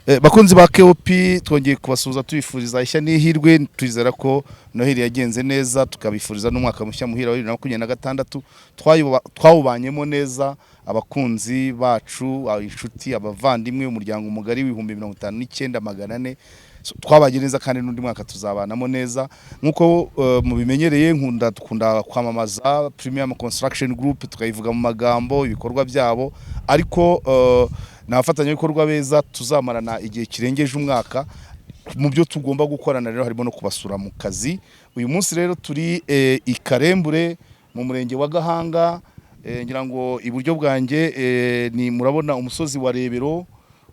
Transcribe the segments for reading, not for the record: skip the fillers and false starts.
Bakunzi ba KOP, twongeye kubasuhuza tubifuriza ishya n'ihirwe. Twizera ko Noheli yagenze neza, tukabifuriza n'umwaka mushya muhira wa 2026. Twawubanyemo neza, abakunzi bacu, inshuti, abavandimwe, umuryango mugari w'59,400. So, twabanye neza kandi n'undi mwaka tuzabanamo neza. Nk'uko mubimenyereye, nkunda dukunda kwamamaza Premium Construction Group, tukayivuga mu magambo ibikorwa byabo, ariko ni abafatanyabikorwa beza tuzamarana igihe kirengeje umwaka. Mu byo tugomba gukorana rero harimo no kubasura mu kazi. Uyu munsi rero turi i Karembure mu murenge wa Gahanga. Ngira ngo iburyo bwanjye ni murabona umusozi wa Rebero,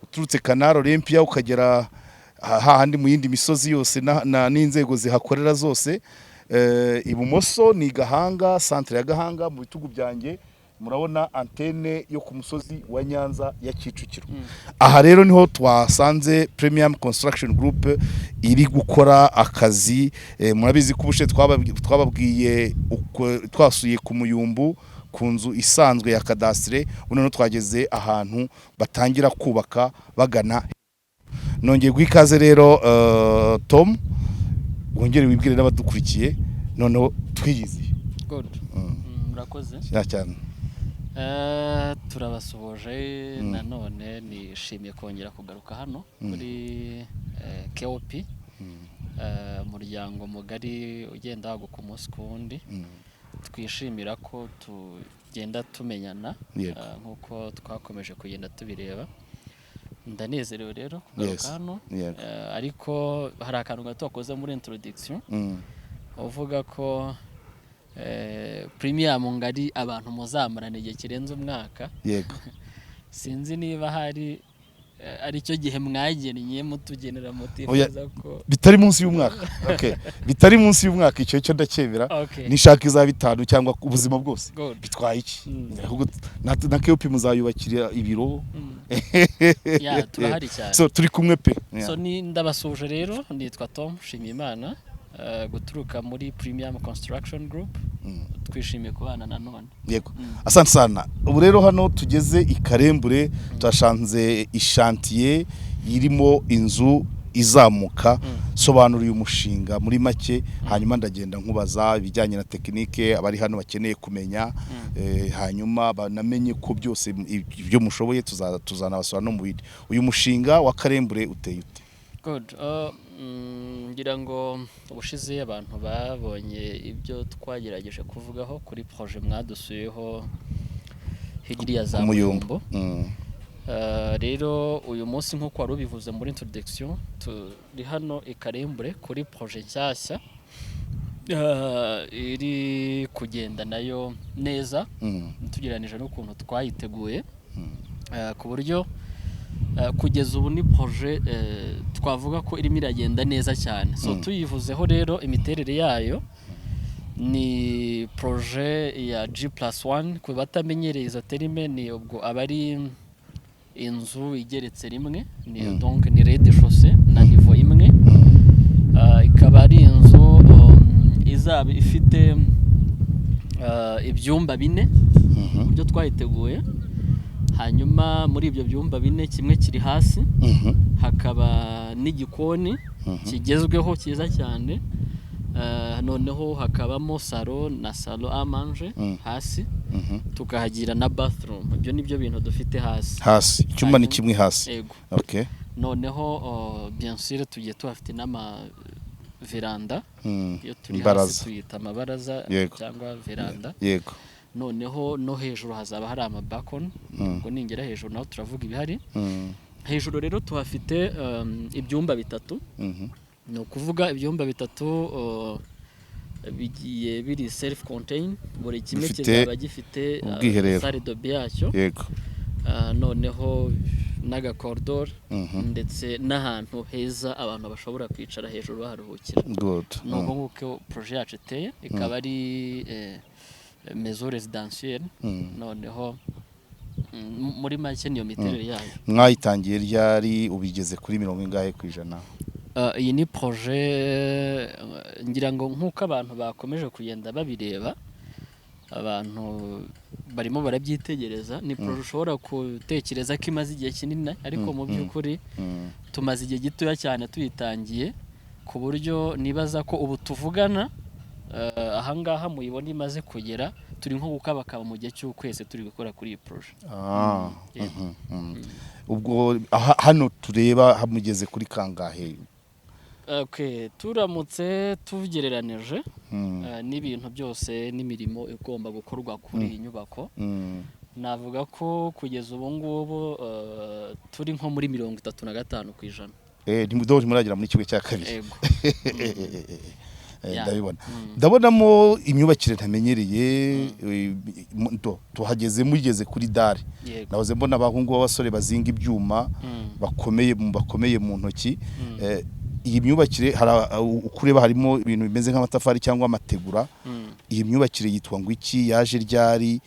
uturutse Canal Olympia ukagera hahandi mu yindi misozi yose n'inzego zihakorera zose. Ibumoso ni Gahanga, centre ya Gahanga. Mu bitugu byanjye murabona antenne yo ku musozi wa Nyanza ya Kicukiro. Aha rero niho twasanze Premium Construction Group iri gukora akazi. Murabizi ko ubushe twababwiye twasuye ku Muyumbu ku nzu isanzwe ya cadastre. Ubu noneho twageze ahantu batangira kubaka bagana. Nongeye guha ikaze rero Tom, wongere wibwire n'abadukurikiye, noneho twiyiziye. Good. Murakoze. Ya cyane. Turabasuhuje nanone. Nishimiye kongera kugaruka hano kuri KOP, umuryango mugari ugenda waguka umunsi ku wundi. Twishimira ko tugenda tumenyana nk'uko twakomeje kugenda tubireba. Ndanezerewe rero kugaruka hano. Ariko hari akantu gato wakoze muri introduction, uvuga ko Premium ngari abantu muzamarana igihe kirenze umwaka. Sinzi niba hari aricyo gihe mwagennye mutugenera Oya. mutifuza ko Bitari munsi y'umwaka, okay, bitari munsi y'umwaka, icyo cyo ndacyemera. Nishaka izaba 5 cyangwa ubuzima bwose, bitwaye iki? Ahubwo na KOP muzayubakira ibiro. Ya, turahari cyane. So turi kumwe pe. Yeah. So ni ndabasuhuje rero, nitwa Tom Nshimiyimana, guturuka muri Premium Construction Group. Twishimiye kubana nanone. Yego, asante sana. Ubu rero hano tugeze i Karembure, tuhashanze i chantier irimo inzu izamuka. Sobanura uyu mushinga muri make, hanyuma ndagenda nkubaza ibijyanye na technique abari hano bakeneye kumenya, hanyuma banamenye ko byose ibyo mushoboye tuzanabasura no mu bindi. Uyu mushinga wa Karembure uteye ute? Good. Ngira ngo ubushize abantu babonye ibyo twagerageje kuvugaho kuri projet mwadusuyeho hirya za Umuyumbo. Muyumbo. Rero uyu munsi, nk'uko wari ubivuze muri introduction, turi hano i Karembure kuri projet nshyashya iri kugenda nayo neza tugereranije n'ukuntu twayiteguye, ku buryo kugeza ubu ni projet twavuga ko irimo iragenda neza cyane. So tuyivuzeho rero, imiterere yayo ni projet ya G+1. Ku batamenyereye izo terme, ni ubwo aba ari inzu igeretse rimwe, ni donc ni rez-de-chaussée na niveau imwe. Ikaba ari inzu izaba ifite ibyumba bine, uburyo twayiteguye. Hanyuma muri ibyo byumba bine, kimwe kiri hasi, hakaba n'igikoni kigezweho cyiza cyane. Noneho hakabamo salon na salle à manger hasi, tukahagira na bathroom. Ibyo ni byo bintu dufite hasi. Hasi icyumba ni Hanyuma- kimwe hasi? Yego. Okay. Noneho bien sûr tugiye tuhafite n'ama veranda. Iyo turi Imbaraza. hasi tuyita amabaraza cyangwa veranda. Noneho no hejuru hazaba hari ama balcon. Ubwo ningera hejuru naho turavuga ibihari. Hejuru rero tuhafite ibyumba bitatu. Ni ukuvuga ibyumba bitatu bigiye biri self contained, buri kimwe Bifite kizaba gifite ubwiherero. Salle de bain yacyo. Noneho n'aga corridor ndetse n'ahantu heza abantu bashobora kwicara hejuru baharuhukira. Ni uko nguko projet yacu iteye, ikaba ari maison résidentielle. Noneho muri make niyo miterere yayo. Mwayitangiye ryari? Ubigeze kuri mirongo ingahe ku ijana? Iyi ni projet ngira ngo nk'uko abantu bakomeje kugenda babireba, abantu Barimo barabyitegereza. Ni projet ushobora gutekereza ko imaze igihe kinini, ariko mu by'ukuri tumaze igihe gitoya cyane tuyitangiye, ku buryo nibaza ko ubu tuvugana, ahangaha muyibona imaze kugera, turi nko gukabakaba mu gihe cy'ukwezi turi gukora kuri iyi projet. Yego. Ubwo hano tureba hamugeze kuri kangahe? Okay, turamutse tugereranije n'ibintu byose n'imirimo igomba gukorwa kuri iyi nyubako, navuga ko kugeza ubu ngubu turi nko muri 35%. Ntimuragera muri kimwe cya kabiri? Ego. Yeah. Ndabibona, ndabonamo imyubakire ntamenyereye. Tuhageze mugeze kuri dalle. Nahoze mbona abahungu b'abasore bazinga ibyuma bakomeye mu ntoki. Iyi myubakire hari uko ureba harimo ibintu bimeze nk'amatafari cyangwa amategura. Iyi myubakire yitwa ngo iki? Yaje ryari?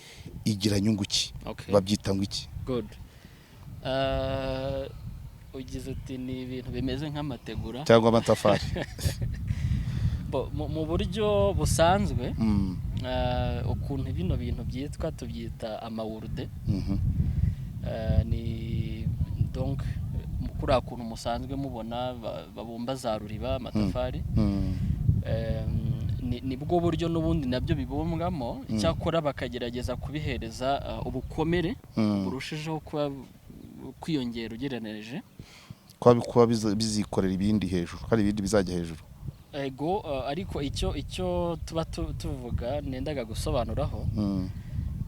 Igira nyungu ki? Babyita ngo iki? Good. Ugize uti ni ibintu bimeze nk'amategura cyangwa amatafari. Mu buryo busanzwe, ukuntu bino bintu byitwa, tubyita amawurude. Ni donc kuriya kuntu musanzwe mubona babumba za ruriba, amatafari. Ni bwo buryo n'ubundi nabyo bibumbwamo, icyakora bakagerageza kubihereza ubukomere burushijeho kuba kwiyongera ugereranije. Kuba bizikorera ibindi hejuru, hari ibindi bizajya hejuru. Ego, ariko icyo tuba tuvuga nendaga gusobanuraho,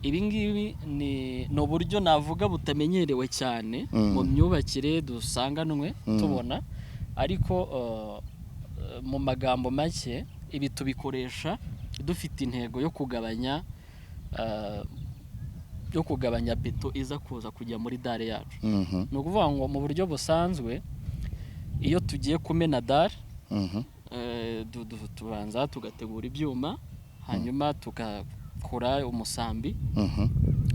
ibi ngibi ni uburyo navuga butamenyerewe cyane mu myubakire dusanganwe tubona, ariko mu magambo make ibi tubikoresha dufite intego yo kugabanya beto iza kuza kujya muri dalle yacu. Ni ukuvuga ngo mu buryo busanzwe iyo tugiye kumena dalle, tubanza tugategura ibyuma, hanyuma tugakora umusambi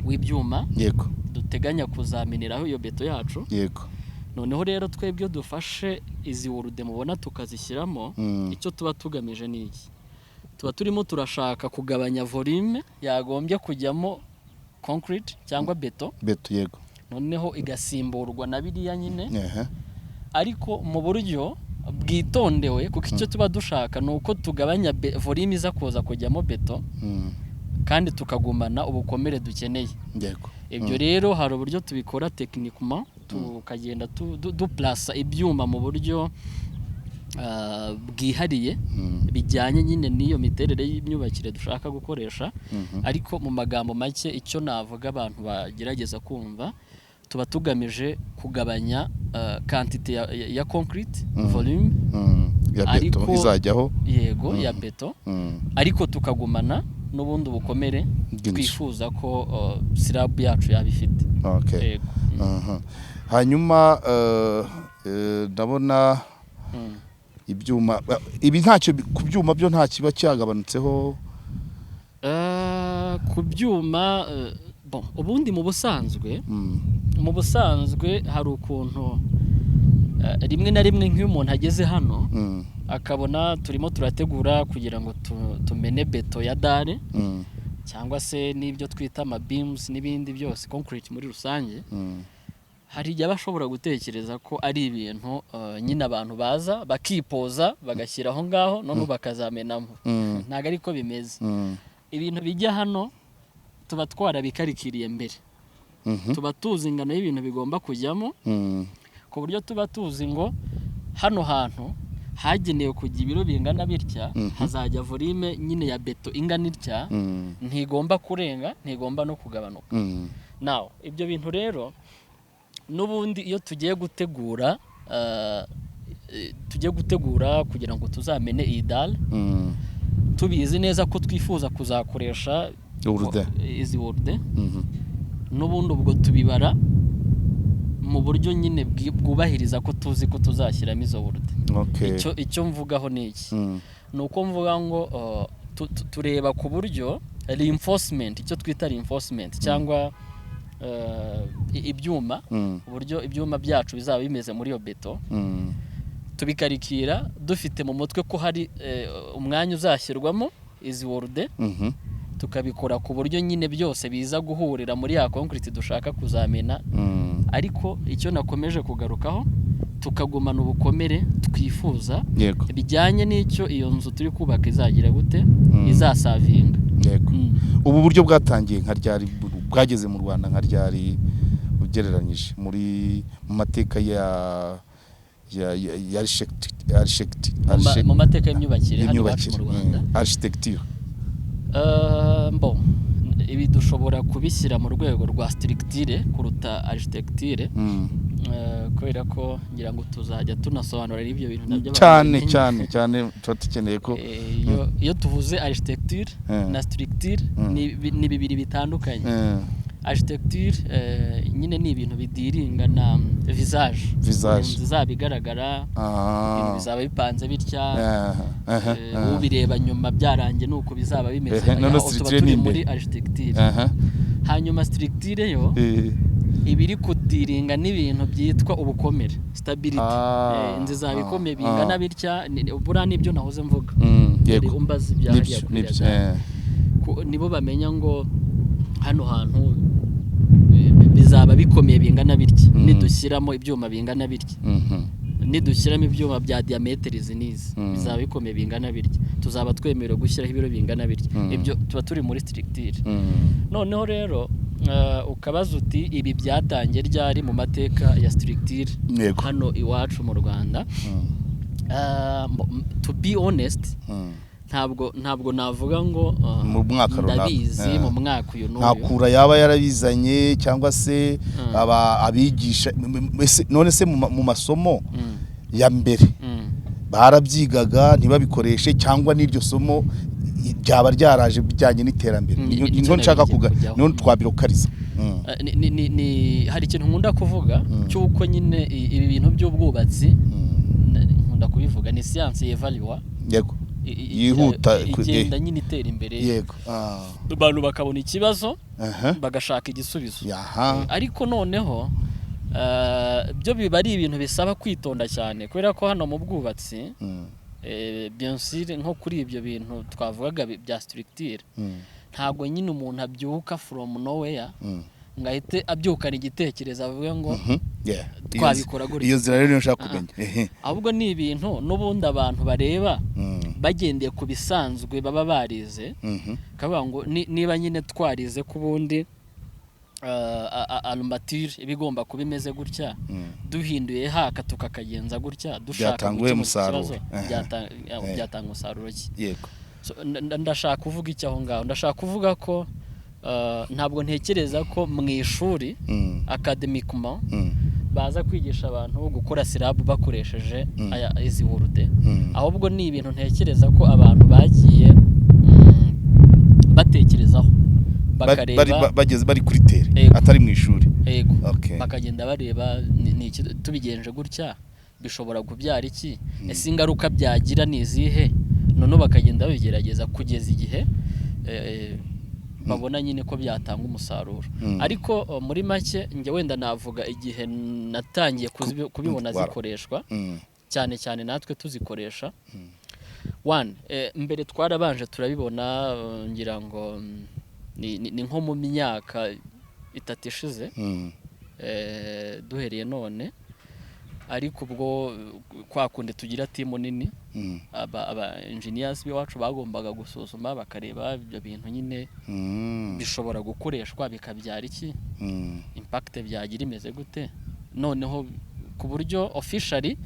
w'ibyuma duteganya kuzameneraho iyo beto yacu. Noneho rero twebwe iyo dufashe izi wurude mubona tukazishyiramo, icyo tuba tugamije ni iki? Tuba turimo turashaka kugabanya volume yagombye kujyamo concrete cyangwa beto, Beto, yego. noneho igasimburwa na biriya nyine, ariko mu buryo bwitondewe, kuko icyo tuba dushaka ni uko tugabanya volume iza kuza kujyamo beto kandi tukagumana ubukomere dukeneye. Ibyo rero hari uburyo tubikora techniquement, tukagenda duplasa ibyuma mu buryo bwihariye bijyanye nyine n'iyo miterere y'imyubakire dushaka gukoresha. Ariko mu magambo make, icyo navuga abantu bagerageza kumva, tuba tugamije kugabanya quantité ya concrete volume Ya beto izajyaho. Yego, ya beto, ariko tukagumana n'ubundi bukomere bw'inzu. twifuza ko slab yacu yaba ifite. Yego. Hanyuma ndabona ibyuma ibi ntacyo ku byuma byo nta kiba cyagabanutseho? Ku byuma, bon, ubundi mu busanzwe hari ukuntu rimwe na rimwe nk'iyo umuntu ageze hano akabona turimo turategura kugira ngo tumene beto ya dalle cyangwa se n'ibyo twita ama beams n'ibindi byose, concrete muri rusange, hari igihe aba ashobora gutekereza ko ari ibintu nyine abantu baza bakipoza bagashyira aho ngaho, noneho bakazamenamo. Ntabwo ariko bimeze. Ibintu bijya hano tuba twarabikarikiriye mbere. Tuba tuzi ingano y'ibintu bigomba kujyamo, ku buryo tuba tuzi ngo hano hantu hagenewe kujya ibiro bingana bitya, hazajya volume nyine ya beto ingana itya, ntigomba kurenga, ntigomba no kugabanuka. Nawe ibyo bintu rero n'ubundi iyo tugiye gutegura kugira ngo tuzamene iyi dalle, tubizi neza ko twifuza kuzakoresha Urude. izi wurude, n'ubundi ubwo tubibara mu buryo nyine bwubahiriza ko tuzi ko tuzashyiramo izo wurude. Icyo mvugaho ni iki? Ni uko mvuga ngo tureba ku buryo reinforcement, icyo twita reinforcement cyangwa ibyuma, uburyo ibyuma byacu bizaba bimeze muri iyo beto, tubikarikira dufite mu mutwe ko hari umwanya uzashyirwamo izi worude. Tukabikora ku buryo nyine byose biza guhurira muri ya concrete dushaka kuzamena. Ariko icyo nakomeje kugarukaho, tukagumana ubukomere twifuza bijyanye n'icyo iyo nzu turi kubaka izagira gute, izaservinga. Ubu buryo bwatangiye nka ryari, bwageze mu Rwanda nka ryari, ugereranyije mu mateka ya Mu mateka y'imyubakire hano iwacu y'imyubakire mu Rwanda? Architecture. Bon, ibi dushobora kubishyira mu rwego rwa structure kuruta architecture, kubera ko ngira ngo tuzajya tunasobanurira ibyo bintu nabyo Cyane. abantu Cyane cyane, tuba dukeneye ko Iyo tuvuze architecture na structure, ni bibiri bitandukanye. Architecture nyine ni ibintu bidealinga na visage. Visage. Inzu izaba igaragara, ibintu bizaba bipanze bitya, ubireba nyuma byarangiye nuko bizaba bimeze. Noneho Aho tuba structure turi ni muri imbere. architecture. Hanyuma structure yo iba iri kudealinga n'ibintu byitwa ubukomere, stability. Inzu izaba ikomeye bingana bitya, buriya nibyo nahoze mvuga. Umbaza ibya Nibyo. hariya kuri Nibyo. iriya nibo bamenya ngo hano hantu bizaba bikomeye bingana bitya nidushyiramo ibyuma bingana bitya, nidushyiramo ibyuma bya diamètre izi n'izi, bizaba bikomeye bingana bitya, tuzaba twemerewe gushyiraho ibiro bingana bitya. Ibyo tuba turi muri structure. Noneho rero ukabaza uti ibi byatangiye ryari mu mateka ya structure hano iwacu mu Rwanda? To be honest, ntabwo navuga ngo Mu mwaka runaka. ndabizi mu mwaka uyu Nta n'uyu. kura yaba yarabizanye cyangwa se aba abigisha none se mu masomo ya mbere barabyigaga ntibabikoreshe, cyangwa n'iryo somo ryaba ryaraje bijyanye n'iterambere? Nicyo Niho nshaka nari ngiye kuga kujyaho. niho twabirokariza. Hari ikintu nkunda kuvuga cy'uko nyine ibi bintu by'ubwubatsi, nkunda kubivuga, ni siyansi y'évolua. Yihuta, Igenda nyine itera imbere. Abantu bakabona ikibazo, bagashaka igisubizo. Ariko noneho byo biba ari ibintu bisaba kwitonda cyane, kubera ko hano mu bwubatsi, bien sûr, nko kuri ibyo bintu twavugaga bya structure, ntabwo nyine umuntu abyuka from nowhere ngo ahite abyukana igitekerezo avuge ngo twabikora gutya. Iyo nzira rero niyo nshaka kumenya. Ahubwo ni ibintu n'ubundi abantu bareba bagendeye ku bisanzwe baba barize, kavuga ngo niba nyine twarize ko ubundi armature iba igomba kuba imeze gutya, duhinduye haka tukakagenza gutya, dushaka Byatanga uwuhe gukemura musaruro? ikibazo, byatanga umusaruro ki? So, ndashaka kuvuga iki aho ngaho? Ndashaka kuvuga ko ntabwo ntekereza ko mu ishuri académiquement baza kwigisha abantu gukora slab bakoresheje aya izi wurde. Ahubwo ni ibintu ntekereza ko abantu bagiye batekerezaho, bakareba Bageze bari kuri terrain, atari mu ishuri. Yego. Okay. Bakagenda bareba ni iki tubigenje gutya bishobora kubyara iki, ese ingaruka byagira ni izihe? Noneho bakagenda babigerageza kugeza igihe babona nyine ko byatanga umusaruro. Ariko muri make njye wenda navuga igihe natangiye kubibona Voilà. zikoreshwa, cyane cyane natwe tuzikoresha. One, mbere twarabanje turabibona, ngira ngo ni nko mu myaka 3 ishize, duhereye none. Ariko ubwo kwa kundi tugira team nini, aba engineers b'iwacu bagombaga gusuzuma, bakareba ibyo bintu nyine bishobora gukoreshwa bikabyara iki, impact byagira imeze gute. Noneho ku buryo officially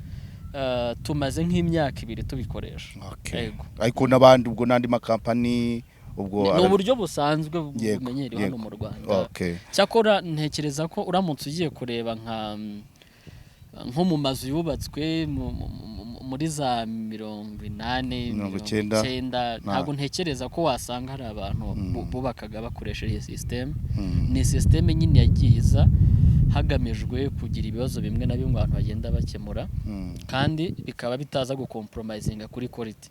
tumaze nk'imyaka 2 tubikoresha. Yego. Ariko n'abandi ubwo n'andi makampani ubwo Ni uburyo busanzwe bumenyerewe hano mu Rwanda. Cyakora ntekereza ko uramutse ugiye kureba nko mu mazu yubatswe muri za 80, 90, 90, ntabwo ntekereza ko wasanga hari abantu bubakaga bakoresheje iyi sisiteme. Ni sisiteme nyine yagiye iza hagamijwe kugira ibibazo bimwe na bimwe abantu bagenda bakemura, kandi bikaba bitaza gucompromisinga kuri quality.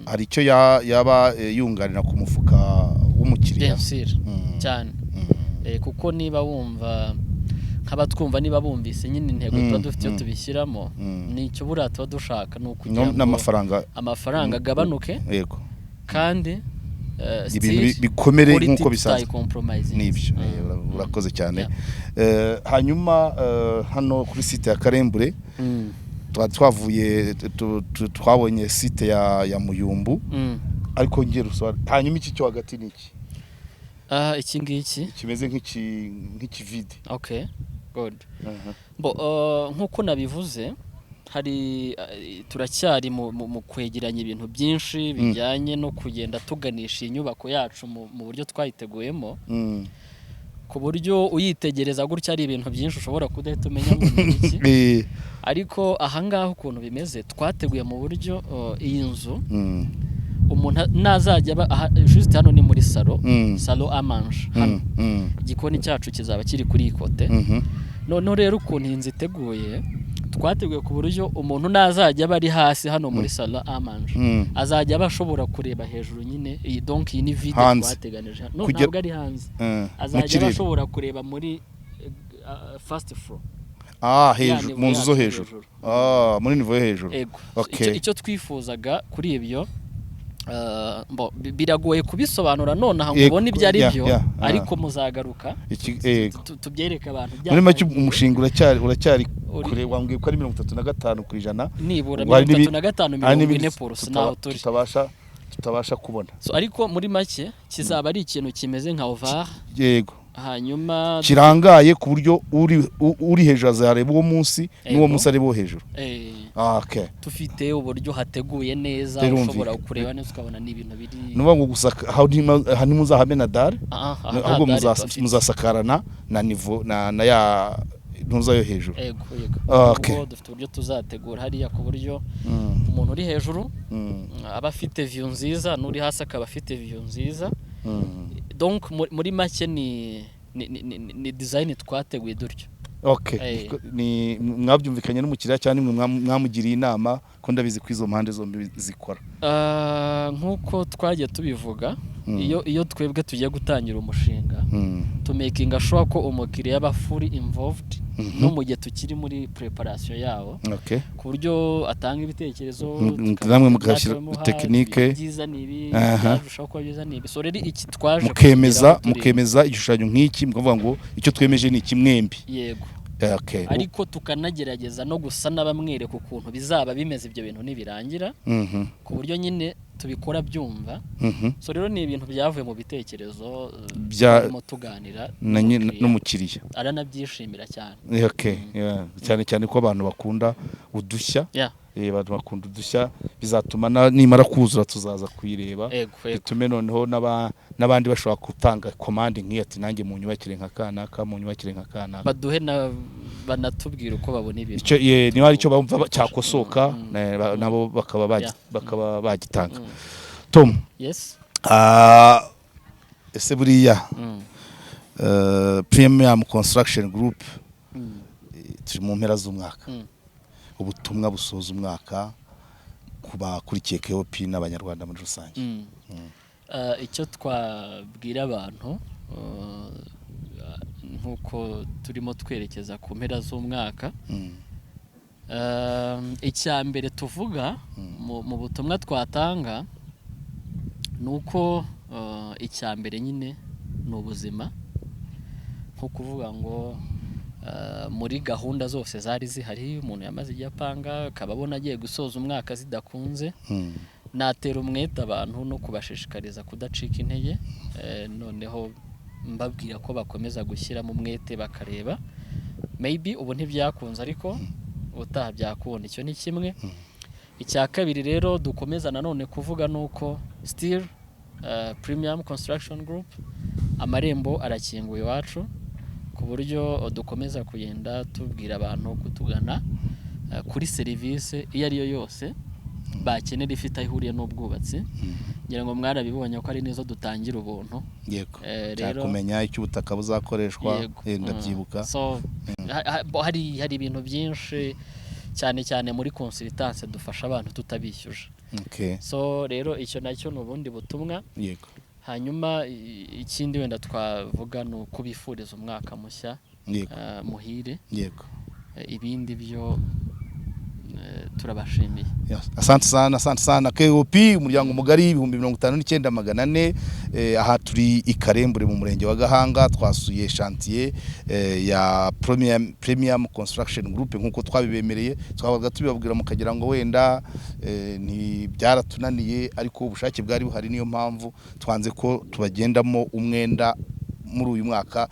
Hari icyo yaba yunganira ku mufuka w'umukiriya? Bien sûr, cyane. Kuko niba wumva nk'abatwumva, niba bumvise nyine intego tuba dufite iyo tubishyiramo, ni icyo buriya tuba dushaka, ni ukugira ngo N'amafaranga amafaranga agabanuke, kandi Ibintu bikomere nk'uko bisanzwe. Compromising. Nibyo, urakoze cyane. Hanyuma hano kuri site ya Karembure twavuye twabonye site ya Muyumbu, ariko ngiye rusobanura. Hanyuma iki cyo hagati ni iki? Ah, iki ngiki? Kimeze nk'ikivide. Okay, good. Bo, nk'uko nabivuze, hari turacyari mu kwegeranya ibintu byinshi bijyanye no kugenda tuganisha iyi nyubako yacu mu buryo twayiteguyemo, ku buryo uyitegereza gutya ari ibintu byinshi ushobora kudahita umenya ngo ni iki. Ariko ahangaha ukuntu bimeze, twateguye mu buryo iyi nzu umuntu nazajya aba aha, juste hano ni muri salon, salon à manger hano. Igikoni cyacu kizaba kiri kuri iyi côté. Noneho rero ukuntu iyi nzu iteguye, twateguye ku buryo umuntu nazajya aba ari hasi hano muri salon à manger, azajya aba ashobora kureba hejuru nyine. Iyi, donc iyi ni vide Hanze. twateganije. No, ntabwo ari hanze. Mu Azajya aba kirere. ashobora kureba muri first floor. Ah, Ya hejuru niveau mu nzu zo yacu hejuru. hejuru. Ah, muri niveau yo hejuru. Ego. Icyo twifuzaga kuri ibyo, biragoye kubisobanura nonaha ngo ubone ibyo ari byo, ariko muzagaruka Yego. tubyereke abantu. Muri make Byatangiye. umushinga uracyari kure. Wambwiye ko ari 35%. Nibura Ubwo hari 35, hari 40 n'ibindi pour cent naho turi. tutabasha kubona. So, ariko muri make kizaba ari ikintu kimeze nka oval. Hanyuma Kirangaye ku buryo uri hejuru azareba uwo munsi n'uwo munsi areba uwo hejuru. Ah, okay. Dufite uburyo hateguye neza, Birumvikana. ushobora kureba neza ukabona ni ibintu biri Ni ukuvuga ngo gusa aha ntimuzahamena dalle, Ah, aha nta ahubwo dalle tuhafite. muzasakarana na niveau na ya ntuza yo hejuru. Ego. Ah, okay. Ubwo dufite uburyo tuzategura hariya ku buryo umuntu uri hejuru aba afite view nziza, n'uri hasi akaba afite view nziza. Donc muri make ni design twateguye dutyo. Okay. Ni mwabyumvikanye n'umukiriya cyangwa nimwe mwamugiriye inama, ko ndabizi ko izo mpande zombi zikora? Ah, nk'uko twagiye tubivuga, iyo twebwe tugiye gutangira umushinga, tumakinga sure ko umukiriya aba fully involved no mu gihe tukiri muri preparation yawo, ku buryo atanga ibitekerezo, Namwe mugashyira tukamuha technique. Ibyiza ni ibi, byarushaho kuba byiza ni ibi. So rero iki twaje Mukemeza kugeraho turi- mukemeza igishushanyo nk'iki, mukavuga ngo icyo twemeje ni iki mwembi. Yego. Ariko tukanagerageza no gusa n'abamwereka ukuntu bizaba bimeze ibyo bintu nibirangira, ku buryo nyine tubikora byumva. So rero ni ibintu byavuye mu bitekerezo turimo tuganira n'umukiriya. N'umukiriya. Aranabyishimira cyane. Okay. Yeah. Cyane cyane ko abantu bakunda udushya. Abantu bakunda udushya, bizatuma nimara kuzura tuzaza kuyireba, Ego. bitume noneho n'abandi bashobora gutanga komande nk'iyi, ati nanjye munyubakire nka kanaka, munyubakire nka kanaka. Baduhe na banatubwira uko babona ibintu. Icyo niba hari icyo bumva cyakosoka, nabo bakaba bagitanga. Tom, Yes. ah, ese buriya Premium Construction Group, turi mu mpera z'umwaka, ubutumwa busoza umwaka ku bakurikiye KOP n'Abanyarwanda muri rusange? Icyo twabwira abantu, nk'uko turimo twerekeza ku mpera z'umwaka, icya mbere tuvuga mu butumwa twatanga ni uko icya mbere nyine ni ubuzima. Nko kuvuga ngo muri gahunda zose zari zihari umuntu yamaze igihe apanga, akaba abona agiye gusoza umwaka zidakunze, natera umwete abantu no kubashishikariza kudacika intege, noneho mbabwira ko bakomeza gushyiramo umwete, bakareba maybe ubu ntibyakunze ariko ubutaha byakunda. Icyo ni kimwe. Icya kabiri rero dukomeza nanone kuvuga ni uko still Premium Construction Group amarembo arakinguye iwacu, ku buryo dukomeza kugenda tubwira abantu kutugana kuri serivisi iyo ari yo yose bakenera ifite aho ihuriye n'ubwubatsi. Ngira ngo mwarabibonye ko ari nizo dutangira ubuntu. Yego. Rero kumenya icyo ubutaka buzakoreshwa. Yego. Ndabyibuka. So hari ibintu byinshi, cyane cyane muri consultance dufasha abantu tutabishyuje. So rero icyo nacyo ni ubundi butumwa. Hanyuma ikindi wenda twavuga ni ukubifuriza umwaka mushya muhire. Ibindi byo Turabashimiye. Yes. Asante sana, asante sana. KOP, umuryango mugari, 59,400. Aha turi i Karembure mu murenge wa Gahanga, twasuye chantier ya Premium Construction Group nkuko twabibemereye. Twabaga tubibabwira mukagira ngo wenda ntibyaratunaniye, ariko ubushake bwari buhari, niyo mpamvu twanze ko tubagendamo umwenda muri uyu mwaka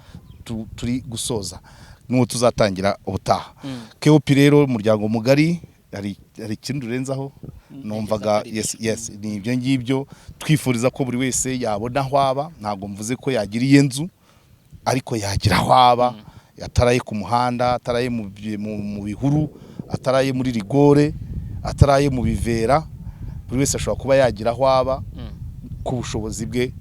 turi gusoza n'uwo tuzatangira ubutaha. KOP rero, umuryango mugari, hari ikindi urenzaho numvaga? Ntekereza ko ari Yes, ni ibyo ngibyo. Twifuriza ko buri wese yabona aho aba. Ntabwo mvuze ko yagira iye nzu, ariko yagira aho aba, ataraye ku muhanda, ataraye mu bihuru, ataraye muri rigore, ataraye mu bivera. Buri wese ashobora kuba yagira aho aba ku bushobozi bwe,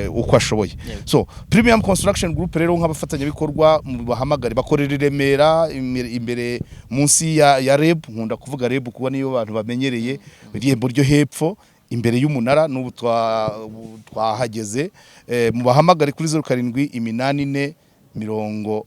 uko ashoboye. So Premium Construction Group rero, nk'abafatanyabikorwa, mu bahamagare. Bakorera i Remera, imbere munsi ya REB. Nkunda kuvuga REB kuba niyo abantu bamenyereye. Irembo ryo hepfo imbere y'umunara, n'ubu twahageze. Mubahamagare kuri 0784 84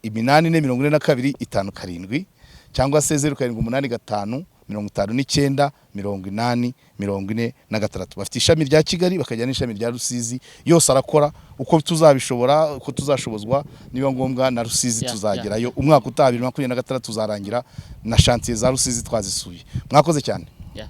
42 57, cyangwa se 0785 59 80 46. Bafite ishami rya Kigali, bakagira n'ishami rya Rusizi. Yose arakora uko tuzabishobora, uko tuzashobozwa. Niba ngombwa na Rusizi tuzagerayo. Umwaka utaha, 2026, tuzarangira na chantier za Rusizi twazisuye. Mwakoze cyane. Yeah.